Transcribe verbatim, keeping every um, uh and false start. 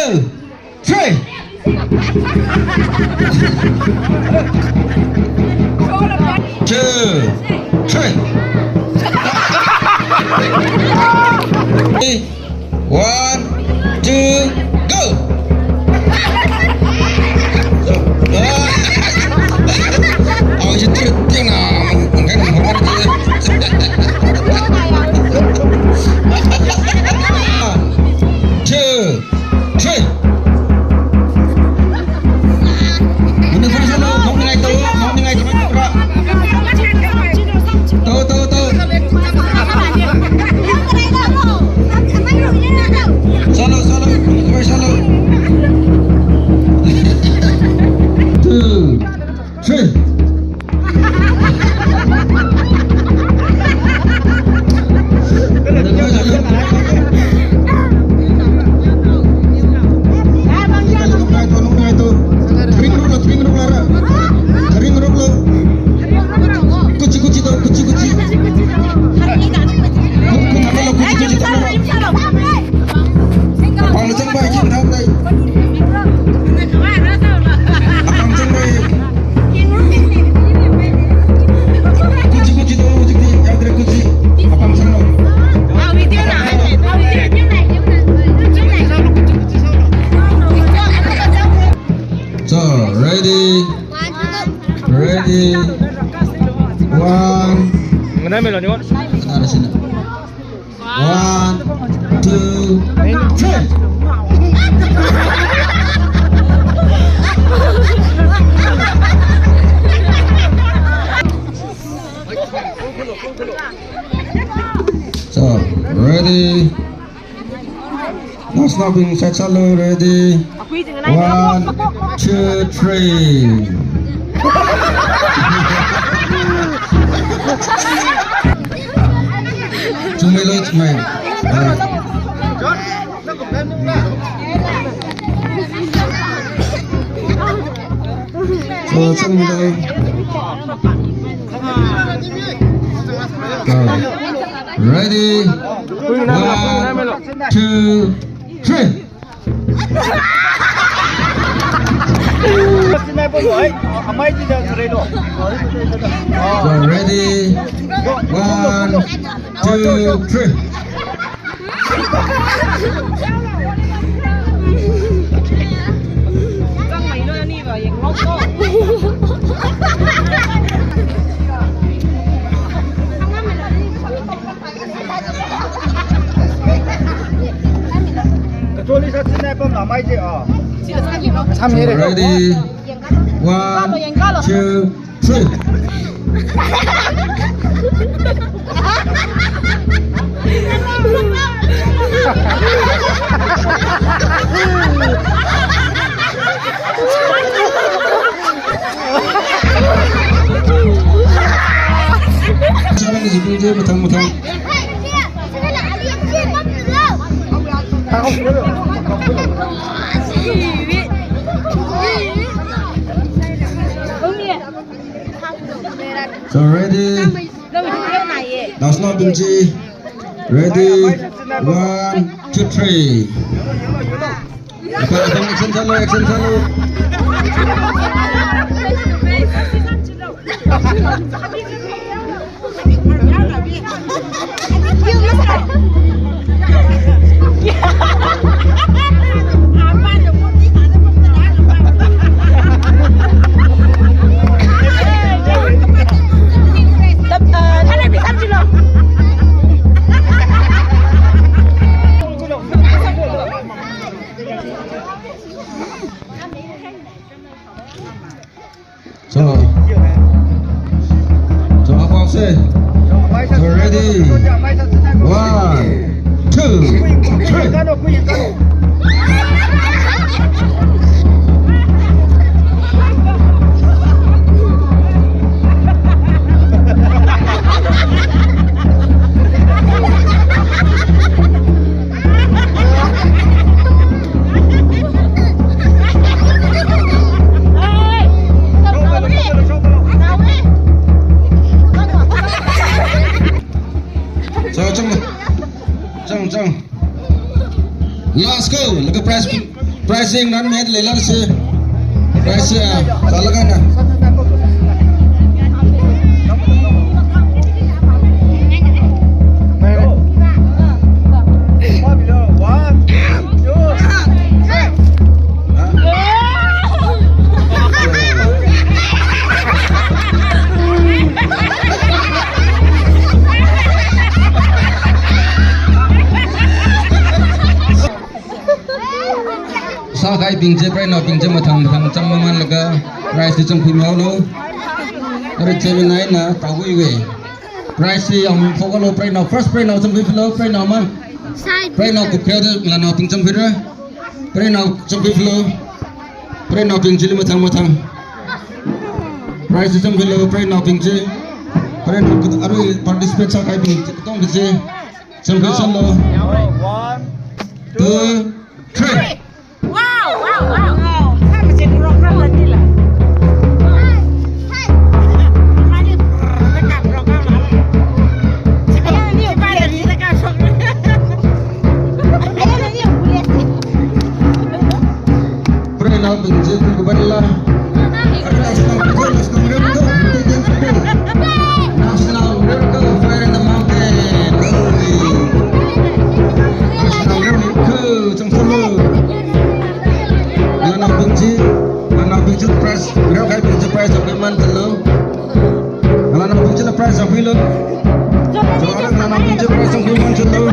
Three. Two, three. One, two, go. One, two, three. Mundu fun sālu, mauningailu, mauningailu, mauningailu. Tau, tau, tau. Sālu, sālu, mundu fun sālu. Two, three. So, ready? Ready? One. Nganai melo ni wan. Nganai sina. One, two, three. So, ready? Last now being set, sālu, ready? One, two, three. Chungmei lo, chungmei. Alright. So, chungmei lo. Alright. Ready? One, two, three. So ready? One, two, three. Ready? One, two, three. Challenge, mathang, mathang. So ready? That's not Binji. Ready? One, two, three. Action, action, sālu, action, sālu. So, so, apa sih? So, ready? One, two, three. Prize sing nan met lelang si. Prize sing, ah, talaga na. One, two, three. Sākahaibing chi, preinaobing chi mathang mathang chang mamanlaga prize chi changkhui mihaolu. Arui chairman eina tau iwui. Prize chi yangmi phoklu preinao, first preinao changkhuilu, preinao ma. Preinao kupkhaoda ngalānaobing changkhuira. Preinao changkhuilu. Preinaobing chili mathang mathang. Prize chi changkhuilu, preinaobing chi. Preinao kut arui participate sākahaibing chi, katong chi. Changkhui sālu. One, two, three. Wow, wow, wow, wow. Sama si program lagi lah. Mali, dekat program lah. Dekat program. Preinaobing chi, kubarila. National Miracle, Fire in the Mountain. National Miracle, changkhuilu. Ngalānaobing chi, ngalānaobing chi prize, Miracle bing chi prize of the month lo. Ngalānaobing chila prize of the month. Chāra ngalānaobing chi prize of the month lo.